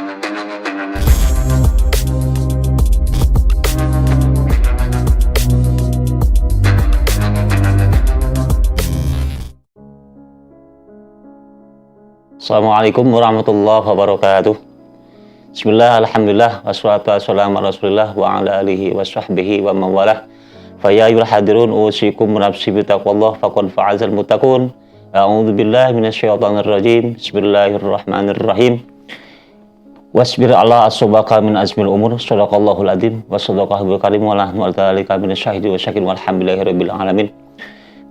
Assalamualaikum warahmatullahi wabarakatuh. Bismillah, alhamdulillah, wassalatu wassalamu ala rasulillah wa ala alihi wa sahbihi wa mawalah. Fa ya ayyuhal hadirun usikum nafsi bi taqwallah faqad fa'azal muttaqun. A'udzu billahi minasyaitonir rajim. Bismillahirrahmanirrahim. Wasbir ala asobaka min azmil umur. Shadaqallahul adzim wa shadaqahul karim wa nahnu ala dzalika minasyahidi wa syakirin walhamdulillahi rabbil alamin.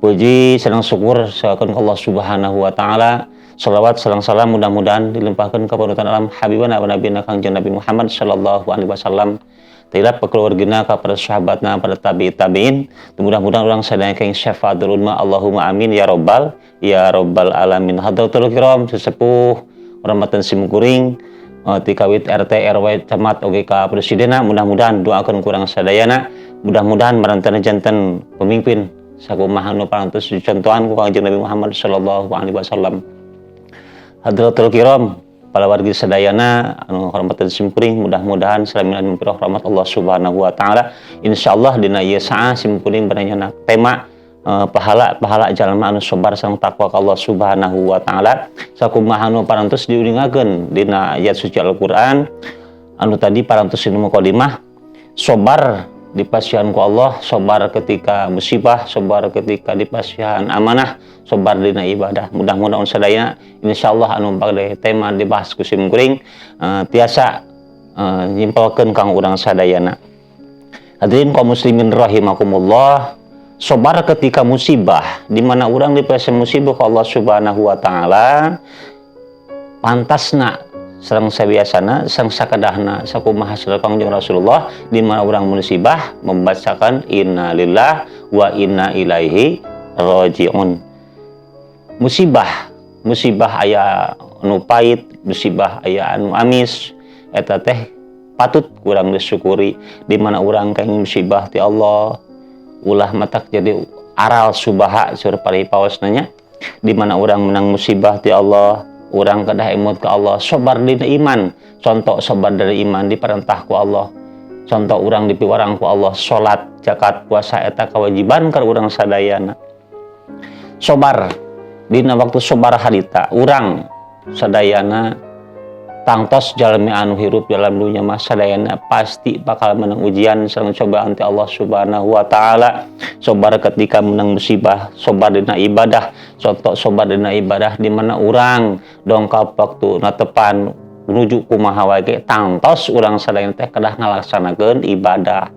Puji senang syukur sakan Allah Subhanahu wa taala. Salawat salam salam mudah-mudahan dilimpahkan kepada alam habibana wa nabiyina Kangjeng Nabi Muhammad sallallahu alaihi wasallam. Tilap keluargina kepada sahabatna pada tabi tabiin. Mudah-mudahan orang sadaya keng syafaatul umma. Allahumma amin ya rabbal alamin. Hadratul kiram sesepuh hormatan simkuring ti kawit RT RW camat oge ka presidena, mudah-mudahan doakeun kurang sadayana, mudah-mudahan marantana janten pemimpin sakumaha nu parantos dicontohan ku Kangjeng Nabi Muhammad sallallahu alaihi wasallam. Hadratul kiram para wargi sadayana anu hormatan simkuring, mudah-mudahan salami anu rahmat Allah Subhanahu wa taala. Insyaallah dina ieu saa simkuring baranyana tema pahala-pahala jalma anu sabar sareng takwa ka Allah Subhanahu wa taala. Sakumaha anu parantos diuningakeun dina ayat suci Al-Qur'an anu tadi parantos dina mukadimah, sabar dipasihan ku Allah, sabar ketika musibah, sabar ketika dipasihan amanah, sabar dina ibadah. Mudah-mudahan sadaya insyaallah anu bade tema dibahas ku simkuring tiasa nyimpelkeun kang urang sadayana. Hadirin kaum muslimin rahimakumullah, sabar ketika musibah, di mana urang dipasihan musibah ku Allah Subhanahu wa taala, pantasna sareng sabiasana sareng sakadahna sakumaha saur Kangjeng Rasulullah, di mana urang musibah membacakan innalillahi wa inna ilaihi rajiun. Musibah, musibah aya anu pahit, musibah aya anu amis, eta teh patut kurang disyukuri. Di mana urang keng musibah ti Allah, ulah matak jadi aral subaha sur paripaosna nya. Di mana urang menang musibah ti Allah, urang kedah emut ke Allah, sabar dina iman. Contoh sabar dari iman diperintah ku Allah. Contoh urang dipiwarang ku Allah, salat, zakat, puasa eta kewajiban ka urang sadayana. Sabar dina waktu sabar harita urang sadayana tangtos jalmi anu hirup dalam dunia mah sadayana pasti bakal menang ujian sareng cobaan ti Allah Subhanahu wa taala. Sabar ketika menang musibah, sabar dina ibadah. Contoh sabar dina ibadah di mana urang dongkap waktu natepan menuju kumaha wae ge tangtos urang sadayana teh kedah ngalaksanakeun ibadah.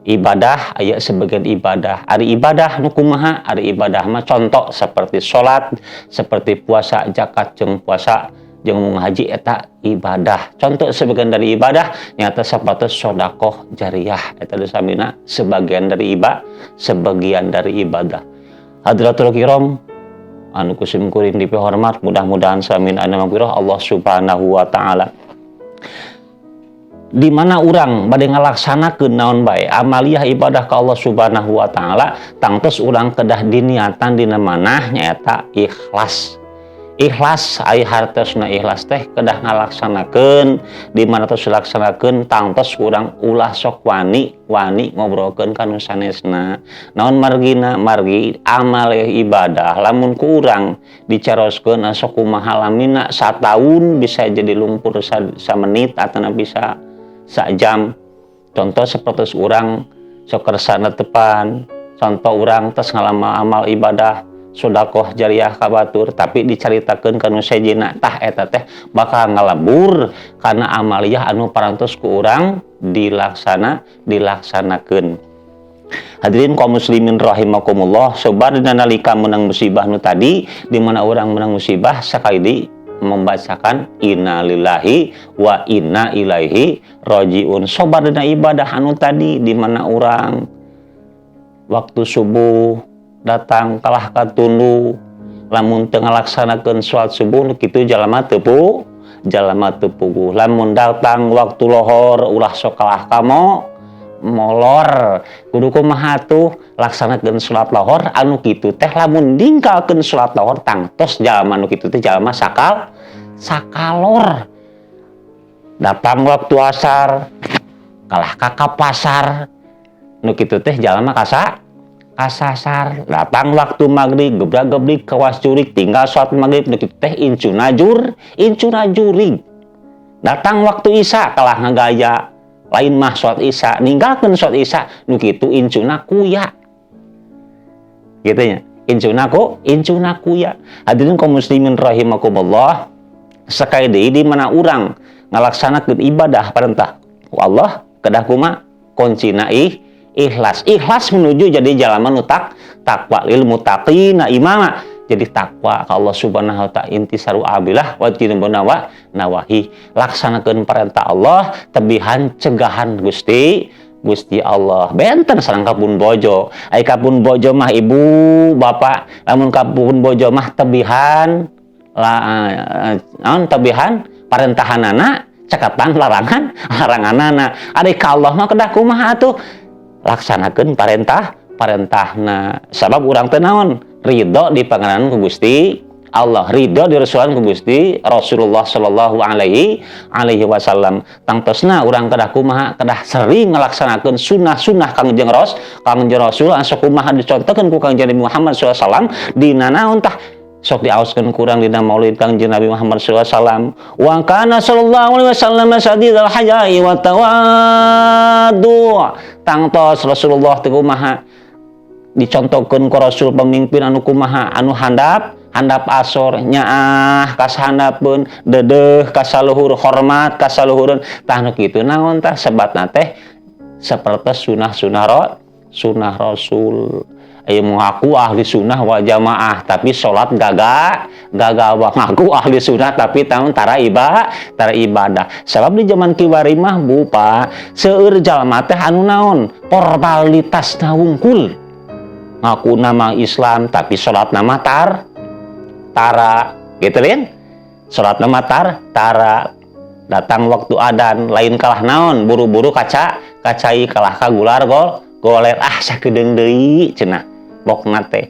Ibadah aya sebagian ibadah. Ari ibadah nu kumaha? Ari ibadah mah contoh seperti salat, seperti puasa, zakat jeung puasa jeung ngaji eta ibadah. Contoh sebagian dari ibadah nyata sapatos sedekah jariah eta disamina sebagian dari ibadah, sebagian dari ibadah. Hadratul kiram anu kusim kuring dipihormat, mudah-mudahan samin anu magfirah Allah Subhanahu wa taala. Di mana urang bade ngalaksanakeun naon bae amaliyah ibadah ka Allah Subhanahu wa taala, tangtos urang kedah diniatan dina manah nyaeta ikhlas. Ikhlas ai hartosna ikhlas teh kedah ngalaksanakeun, di mana tos dilaksanakeun tangtos urang ulah sok wani wani ngobrolkeun ka nu sanesna. Naon margina? Margi amal ibadah lamun ku urang dicaroskeun sok kumaha lamina, sataun bisa jadi lumpur samenit atana bisa sajam. Contoh seperti urang sok kersana tepan, contoh urang tos ngalama amal ibadah sedekah jariah ka batur tapi dicaritakeun ka nu sejena, tah eta teh bakal ngalebur kana amaliyah anu parantos ku urang dilaksanakeun. Hadirin kaum muslimin rahimakumullah, sabar dina nalika menang musibah nu tadi, di mana urang menang musibah sakali deui membacakan innalillahi wa inna ilaihi rajiun. Sabar dina ibadah anu tadi, di mana urang waktu subuh datang kalah katundu, lamun teu ngalaksanakeun salat subuh kitu jalma teu jalma teu puguh. Lamun datang waktu lohor ulah sok kalah kamo molor, kudu kumaha tuh laksanakeun salat lohor anu kitu teh. Lamun ninggalkeun salat lohor tangtos jalma anu kitu teh jalma sakalor. Datang waktu asar kalah ka pasar, nu kitu teh jalma kasasar. Datang waktu maghrib, gebrak gebrik kawas jurig, tinggal sholat maghrib, nu kitu teh incuna jurig. Datang waktu isya, kalah ngagaya, lain mah sholat isya, ninggalkeun sholat isya, nu kitu incuna kuya gitu nya, incuna kuya. Hadirin kaum muslimin rahimakumullah, sekali deui, di mana urang ngalaksanakeun ibadah perintah Allah kedah kuma? Kuncina ikhlas. Ikhlas menuju jadi jalma nu takwa, lil muttaqina imama. Jadi takwa ka Allah Subhanahu wa Ta'ala, imtisalu amrillah wa ijtinabun nawahi, laksanakeun perintah Allah, tebihan cegahan Gusti Gusti Allah. Benten sareng kapun bojo. Ai kapun bojo mah, ibu bapak, lamun kapun bojo mah tebihan la naon, tebihan parentahanana, cekatan laranganana. Ari ka Allah mah kedah kumaha atuh? Laksanakeun parentahna, sabab urang teh naon, ridho di panganan ku Gusti Allah, ridho di rasulan ku Gusti Rasulullah sallallahu alaihi alaihi wasallam. Tangtosna urang kedah kumaha? Kedah sering ngalaksanakeun sunnah-sunnah Kangjeng Rasul, anu kumaha dicontohkeun ku Kangjeng Nabi Muhammad SAW dina naon tah, sok diaoskeun kurang dina Maulid Kangjeng Nabi Muhammad SAW. Wa kana sallallahu alaihi wasallam syadidal haya'i wa tawadu. Tangtos Rasulullah teh kumaha, dicontohkeun ku Rasul, pemimpin anu kumaha, anu handap asor, nyaah kasahandapeun, dedeh kasaluhur, hormat kasaluhureun. Tah, nu kitu naon tah sebatna teh? Seperti sunnah Rasul. Ayo, mengaku ahli sunnah wal jamaah tapi sholat gagak gagal, ngaku ahli sunnah tapi tahun tara ibadah. Sebab di zaman kiwari mah, Bu, Pak, seueur jalma teh anu naon, formalitas wungkul, ngaku nama Islam tapi sholat nama tara gitu kan, sholat nama tara. Datang waktu adan, lain kalah naon, buru-buru kacai, kalah ka gular goler, ah, sakedeung deui cenah bokna teh.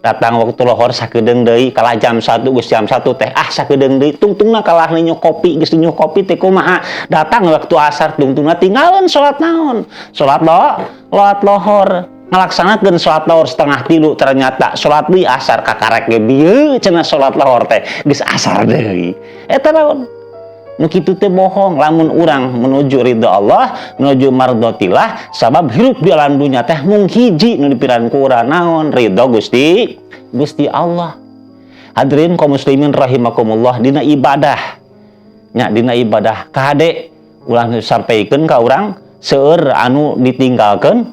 Datang waktu lohor, sakedeung deui, kalah jam 1, geus jam 1 teh, ah, sakedeung deui, tungtungna kalah ninyu kopi, geus ninyu kopi teh kumaha. Datang waktu asar, tungtungna tinggalan salat naon, salat lohor. Ngalaksanakeun salat lohor 2.30, ternyata salat deui asar, kakarek ge bieu cenah salat lohor teh, geus asar deui. Eta naon? Nu kitu teh bohong. Lamun urang menuju ridho Allah, menuju mardotillah, sabab hirup di alam dunia teh mung hiji nu dipiran ku urang naon? Ridho Gusti Gusti Allah. Hadirin kaum muslimin rahimakumullah, dina ibadah nya, dina ibadah kade ulah sampaikan ka urang, seueur anu ditinggalkeun,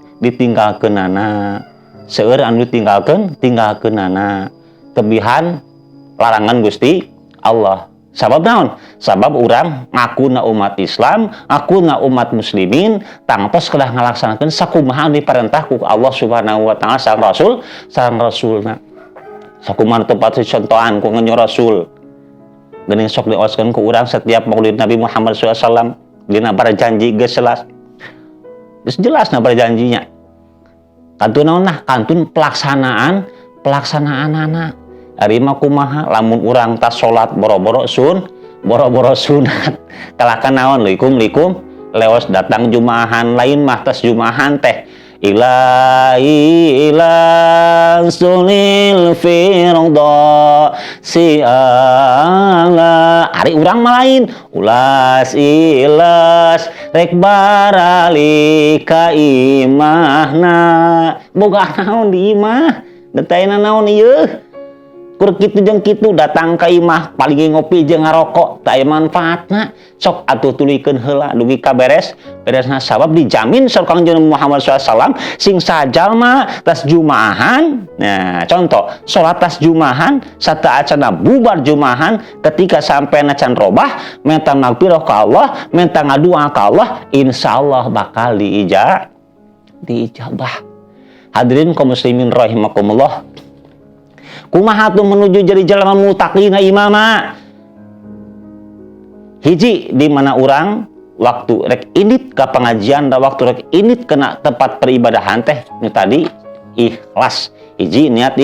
seueur anu ditinggalkeun tinggalkeunana, tebihan larangan Gusti Allah. Sabab naon? Sabab urang ngakuna umat Islam, ngakuna umat muslimin, tangtos kedah ngalaksanakeun sakumaha diperintah ku Allah Subhanahu wa Taala sareng rasulna. Sakumaha tempat contohan ku ngenyo rasul. Geuning sok dioskeun ku urang setiap Maulid Nabi Muhammad SAW dina berjanji, geus jelas. Geus jelas na berjanjinya. Kantun naon nah? Kantun pelaksanaan anak. Ari mah kumaha lamun urang tas salat boro-boro sunat, kalakan naon, likum likum leos datang jumaahan. Lain mah tas jumaahan teh ilahi ila sunil firda si ala. Ari urang mah lain, ulas ilas rek baralik ka imahna, boga naon di imah, detailna naon ieu, kur kitu jeung kitu. Datang ka imah paling ngopi jeung ngarokok, teu aya manfaatna. Sok atuh tuluykeun heula dugi ka beresna, sabab dijamin saur Kangjeng Muhammad SAW, sing sajalma tas jumaahan. Nah, contoh salat tas jumaahan, sateuacana bubar jumaahan, ketika sampai can robah, minta magfirah ka Allah, minta ngadua ka Allah, insyaallah bakal diijabah. Hadirin kaum muslimin rahimakumullah, kumaha tuh menuju jadi jalma muttaqina imama? Hiji, di mana urang waktu rek indit ke pengajian dan waktu rek indit kena tempat peribadahan teh nu tadi, ikhlas. Hiji, niat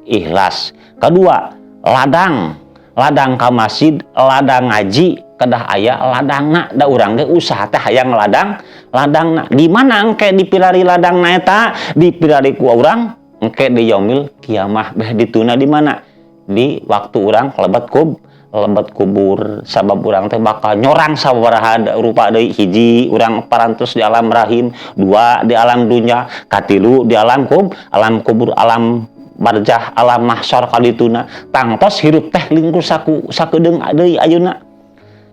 ikhlas. Kedua, ladang Ladang ka masjid, ladang ngaji, kedah aya ladangna. Da urang ge usaha teh hayang ladang, ladangna. Di mana engke dipilari ladangna eta? Dipilari ku urang engke di yaumil kiamah, beh dituna di mana? Di waktu urang lebet kubur, sabab urang teh bakal nyorang sabaraha rupa deui. Hiji, urang parantos di alam rahim, dua, di alam dunya, katilu di alam kubur, alam barjah, alam mahsyar, kalituna. Tangtos hirup teh lingkur saku sakedeung deui ayeuna.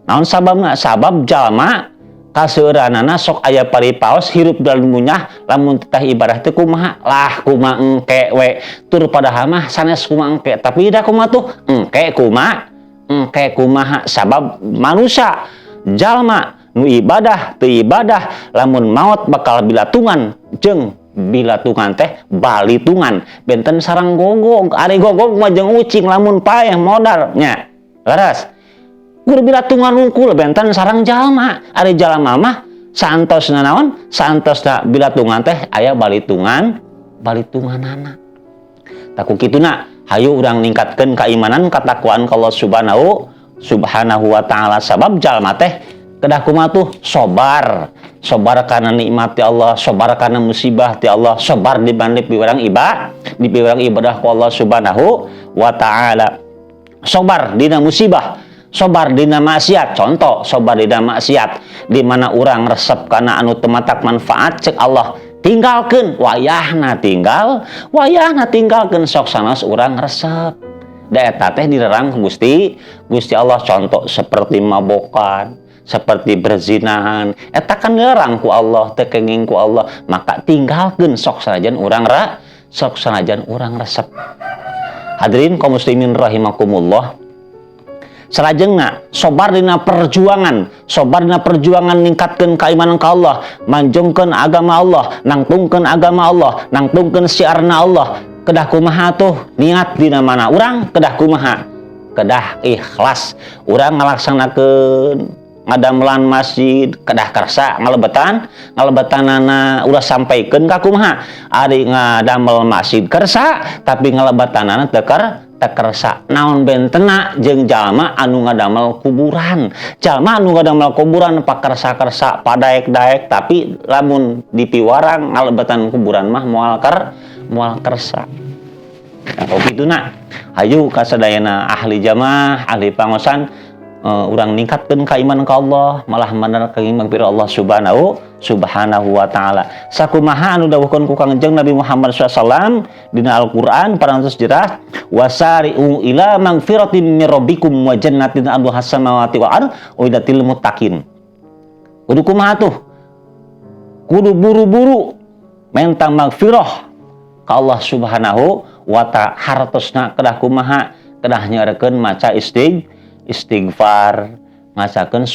Naon sababna? Sabab jalma kaseueuranana sok aya paripaos hirup dalam dunya lamun teh ibadah teh kumaha lah, kumaha engke we, tur padahal mah sanes kumaha engke, tapi da kumaha tuh engke, kumaha engke, kumaha. Sabab manusia, jalma nu ibadah teu ibadah, lamun maot bakal bilatungan jeung bilatungan teh balitungan, benten sareng gogog. Ari gogog mah jeung ucing, lamun paeh modar nya leres, kudu bilatungan wungkul, benten sareng jalma. Ari jalma mah saantosna naon, saantosna bilatungan teh aya balitungan, balitunganana. Tah, ku kituna hayu urang ningkatkeun keimanan, katakwaan ka Allah Subhanahu Subhanahu wa Taala. Sabab jalma teh kedah kumaha tuh? Sobar, sobar karena nikmat ti Allah, sobar karena musibah ti Allah, sobar dibanding piwarang ibadah, di piwarang ibadah ku Allah Subhanahu wa Taala. Sobar dina musibah, sobar dina maksiat. Contoh sobar dina maksiat, di mana urang resep kana anu teu matak manfaat, cek Allah tinggalkeun, wayahna tinggal, wayahna tinggalkeun, sok sanes urang resep, da eta teh dilarang ku Gusti Gusti Allah. Contoh seperti mabokan, seperti berzinahan, eta kan dilarang ku Allah, teu kenging ku Allah, maka tinggalkeun sok sanajan urang ra sok sanajan urang resep. Hadirin kaum muslimin rahimakumullah, salajengna sobar dina perjuangan, sobar dina perjuangan ningkatkeun keimanan ka Allah, manjungkeun agama Allah, nangtungkeun agama Allah, nangtungkeun syiarna Allah. Kedah kumaha tuh niat dina mana urang? Kedah kumaha? Kedah ikhlas. Urang ngalaksanakeun ngadamelan masjid kedah kersa ngalebetan, ngalebetanana ulah sampaikeun ka kumaha. Ari ngadamel masjid kersa, tapi ngalebetanana teu teu kersa, naon bentena jeung jalma anu ngadamel kuburan? Jalma anu ngadamel kuburan pakersa-kersa, padaek-daek, tapi lamun dipiwarang ngalebetan kuburan mah moal kersa. Nah, kalau gitu nak, hayu kasadayana ahli jamaah, ahli pangosan, urang ningkatkeun keimanan ka Allah, malah mandar kenging mangpira Allah Subhanahu Subhanahu wa Taala. Sakumaha anu dawuhkeun ku Kangjeng Nabi Muhammad SAW dina Al-Qur'an, parantos jelas, wasari'u ila magfiratin mir rabbikum wa jannatin arduhas samawati wal ard uiddatil muttaqin. Kudu kumaha tuh? Kudu buru-buru menta magfirah ka Allah Subhanahu wa Ta'ala. Hartosna kedah kumaha? Kedah nyarekeun maca istighfar, ngacakeun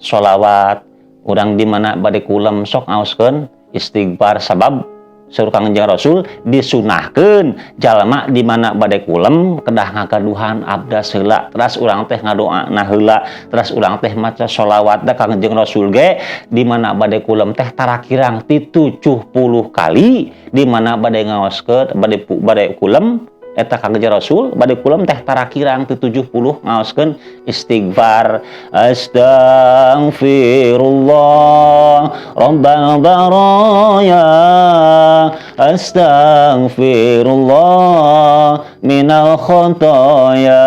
sholawat. Urang di mana bade kulem sok ngaoskeun istighfar, sabab saur Kangjeng Rasul disunahkeun jalma di mana bade kulem kedah ngagaduhan abdas heula, teras urang teh ngadoa nah heula, teras urang teh maca sholawat. Da Kangjeng Rasul ge di mana bade kulem teh tarakirang ti 70 kali. Di mana bade ngaoskeun, bade kulem, eta Kangjeng Rasul bade kulem teh tarakirang ti 70 ngaoskeun istighfar, astaghfirullah rabbal baraya, astaghfirullah minal khotoya,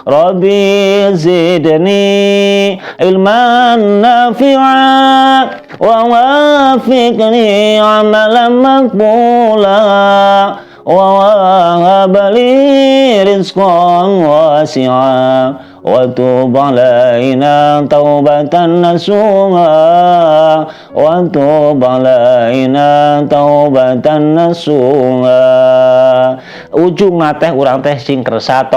rabbi zidni ilman nafi'a wa wafiqni amalan maqbula wa wahab li rizqan wasi'a wa tub alaina taubatan nasuha, wa tub alaina taubatan nasuha. Ujungna teh urang teh sing kersa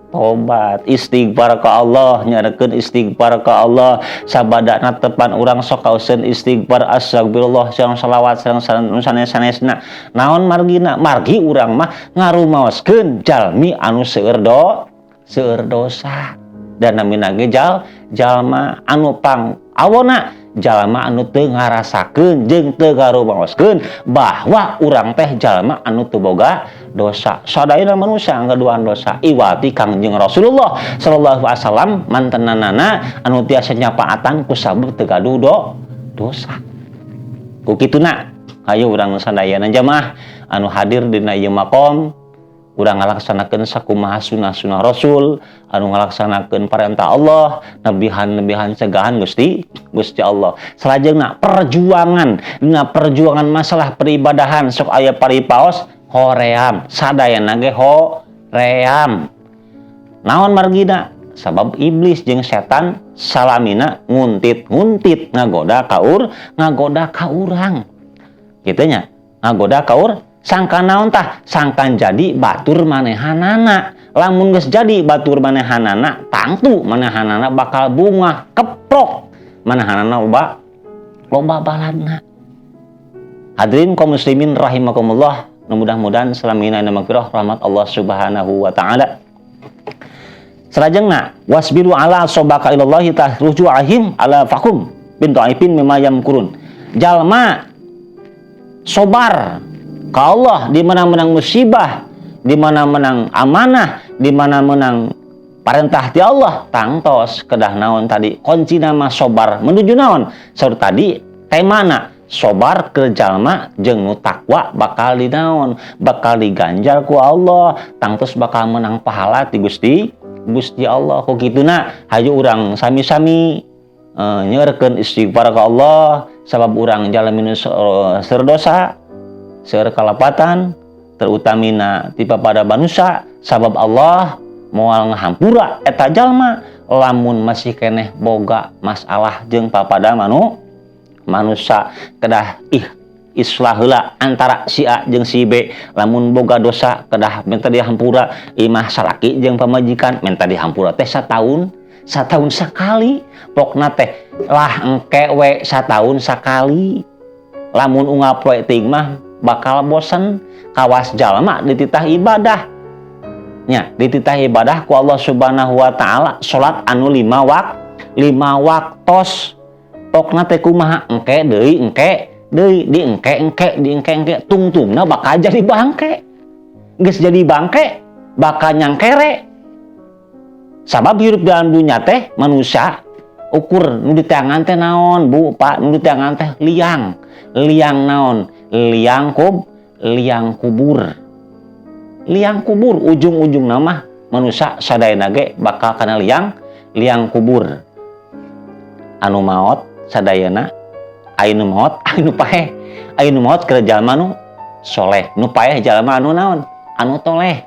tobat, istighfar ka Allah, nyarekeun istighfar ka Allah. Sabadana tepan urang sok kauseun istighfar, astagfirullah, sareng salawat, sareng sanes-sanesna. Naon margina? Margi urang mah ngarumaoskeun jalmi anu seueur dosa, dan namina ge jalma anu pang awona. Jalma anu teu ngarasakeun jeung teu ngarumaoskeun bahwa urang teh jalma anu teu boga dosa. Sadayana manusia ngaduan dosa. Iwati Kangjeng Rasulullah sallallahu alaihi wasallam mantenanana anu tiasa nyapaatan ku sabab teu gaduh dosa. Ku kituna hayu urang sadayana jamaah anu hadir dina ieu maqam, urang ngalaksanakeun sakumaha sunah-sunah Rasul, anu ngalaksanakeun perintah Allah, nebihan-nebihan cegahan Gusti Gusti Allah. Salajengna perjuangan, dina perjuangan masalah peribadahan sok aya paripaos hoream, sadayana ge hoream. Naon margina? Sabab iblis jeung setan salamina nguntit-nguntit ngagoda kaur, ngagoda ka urang. Kitu nya, ngagoda kaur. Sangka naon tah? Sangkan jadi batur manehanana. Lamun geus jadi batur manehanana, tangtu manehanana bakal bungah keprok. Manehanana loba baladna. Hadirin kaum muslimin rahimakumullah, mudah-mudahan salamina magfirah rahmat Allah Subhanahu wa taala. Salajengna wasbiru ala sobaka ilallahi tahrujuahim ala fakum bin ta'ifin mimma yamkurun. Jalma sobar ka Allah di mana menang musibah, di mana menang amanah, di mana menang parentah ti Allah, tangtos kedah naon tadi kunci nama sobar menuju naon? Saur tadi temana sobar ke jalma jeung nu takwa bakal dinaon, bakal diganjar ku Allah, tangtos bakal menang pahala ti Gusti Gusti Allah. Ku kituna hayu urang sami-sami nyeurkeun istighfar ka Allah sabab urang jalmi nu seur dosa, seur kalepatan, terutamina tipe pada manusia, sabab Allah moal ngahampura eta jalma lamun masih keneh boga masalah jeung papada manusia. Kedah islah heula antara si A jeung si B. Lamun boga dosa kedah minta dihampura. Imah salaki jeung pamajikan minta dihampura teh satahun sekali, pokna teh lah engke we satahun sekali. Lamun unggal poe teuing mah bakal bosen. Kawas jalma dititah ibadah nya, dititah ibadah ku Allah Subhanahu wa taala, salat anu lima waktos, pokna teh kumaha? Engke deui, engke deui, di engke engke, di engke engke, tungtungna bakal jadi bangke. Geus jadi bangke bakal nyangkere. Sabab hirup dalam dunia teh manusia ukur nu diteangan teh naon, Bu, Pak? Nu diteangan teh liang. Liang naon? Liang kubur. Liang kubur ujung-ujung nama manusia sadayana ge bakal kana liang kubur. Anu maot sadayana, anu maot, anu paeh. Anu maot keur jalma nu soleh, nu paeh jalma anu naon? Anu toleh.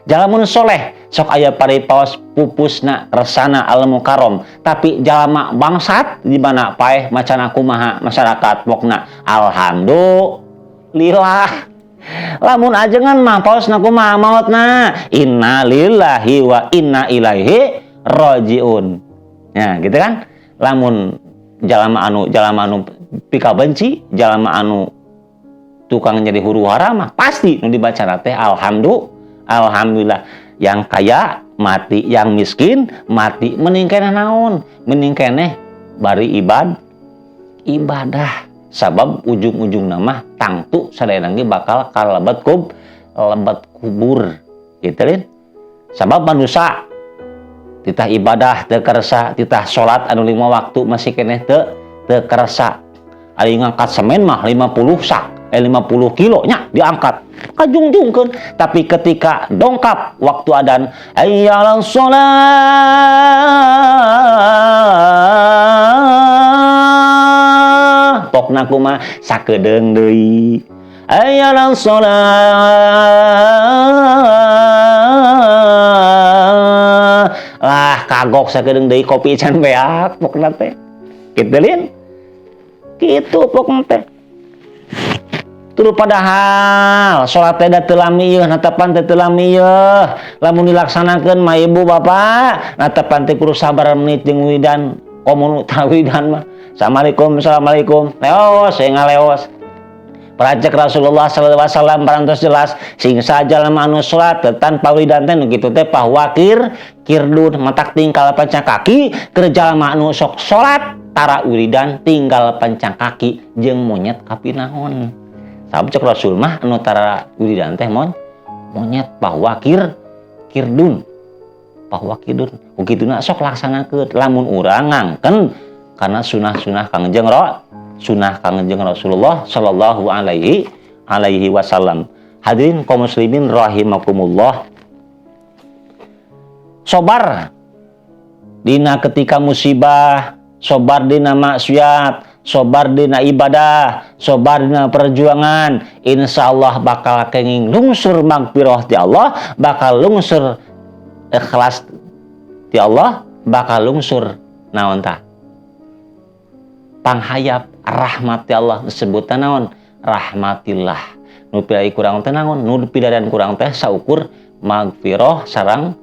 Jalma nu soleh sok aya paripaos pupusna resana al mukarrom, tapi jalma bangsat di mana paeh macana kumaha masyarakat pokna alhamdulillah. Lamun ajengan mah paosna kumaha maotna? Inna lillahi wa inna ilaihi rajiun. Ya, gitu kan? Lamun jalma anu pika benci, jalma anu tukang jadi huru hara mah pasti nu dibaca teh alhamdulillah. Yang kaya mati, yang miskin mati, mending keneh naon? Mending keneh bari ibadah. Sabab ujung-ujung nama tangtu sadayana ge bakal kalebet lebet kubur. Gitu lin. Sabab manusia titah ibadah teu kersa, titah salat anu 5 waktu masih keneh teu kersa. Ari ngangkat semen mah 50 sak, 50 kilo nya diangkat kajungjungkeun, tapi ketika dongkap waktu adan hayya shalah pokna kumaha sakedeung deui hayya shalah lah kagok sakedeung deui kopi can beak pokna teh kitu lin kitu pokna teh. Tuluy padahal salat teh da teu lami ieu, netepan teh teu lami ieu. Lamun dilaksanakeun mah ibu bapak, netepan teh kudu sabar menit jeung wiridan, komo nu tawidan mah. Assalamualaikum, assalamualaikum. Leos, saya ngaleos. Prajek Rasulullah sallallahu alaihi wasallam parantos jelas sing saja jalma anu salat tanpa wiridan teh nu kitu teh pahwakir kirdun matak tingkal panca kaki keur jalma anu sok salat Tara wiridan, tinggal pancang kaki jeung monyet kapinahon. Sabab cek Rasul mah anu tara wiridan teh monyet bahwa kirdun. Bahwa kirdun. Ukituna sok laksanakeun lamun urang ngangken karena sunah-sunah Kangjeng sunah Kangjeng Rasulullah sallallahu alaihi alaihi wasallam. Hadirin kaum muslimin rahimakumullah. Sobar dina ketika musibah, sobar dina maksiat, sobar dina ibadah, sobar dina perjuangan, insyaallah bakal kenging lungsur magfirah ti Allah, bakal lungsur ikhlas ti Allah, bakal lungsur naon tah? Panghayap rahmat ti Allah disebutna naon? Rahmatillah. Nu pilai kurang teh naon? Nu pidarian kurang teh saukur magfirah sareng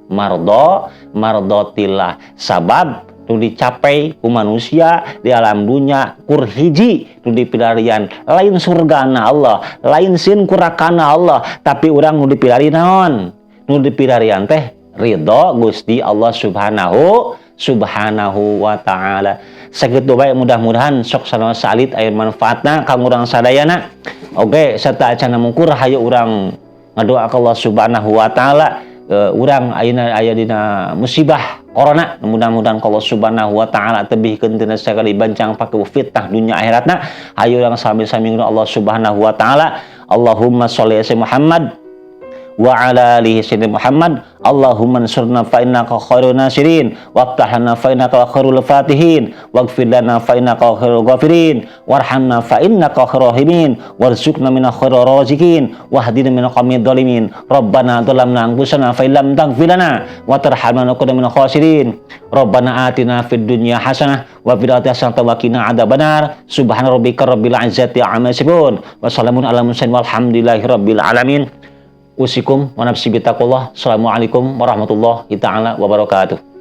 mardotillah. Sabab nu dicapai ku manusia di alam dunya kur hiji nu dipilarian, lain surgana Allah, lain sin kurakana Allah, tapi urang nu dipilari naon? Nu dipilarian teh ridho Gusti Allah Subhanahu Subhanahu wa taala. Sakitu bae, mudah-mudahan sok sanaos salit aya manfaatna kanggo urang sadayana. Oke, serta acan mungkur, hayu urang ngadoa ka Allah Subhanahu wa taala. Urang ayeuna aya dina musibah corona, mudah-mudahan Allah Subhanahu wa taala tebihkeun tina sakali bancang paku fitnah dunya akhiratna. Hayu urang sami-sami Allah Subhanahu wa taala. Allahumma sholli ala Muhammad wa ala alihi sayyidina Muhammad. Allahumma ansurna fa innaka khairun nasirin, waftah lana fa innaka khairul fatihin, waghfir lana fa innaka khairul ghafirin, warhamna fa innaka khairur rahimin, warzuqna minal khairir raziqin, wahdina minal qawmid dhalimin. Rabbana dhalamna anfusana fa illam taghfir lana wa tarhamna lanakunanna minal khasirin. Rabbana atina fid dunya hasanah wa fil akhirati hasanah wa qina adzabannar. Subhana rabbika rabbil izzati amma yasifun wa salamun alal mursalin walhamdulillahi rabbil alamin. Usikum wa nafsi bitaqullah. Assalamualaikum warahmatullahi taala wabarakatuh.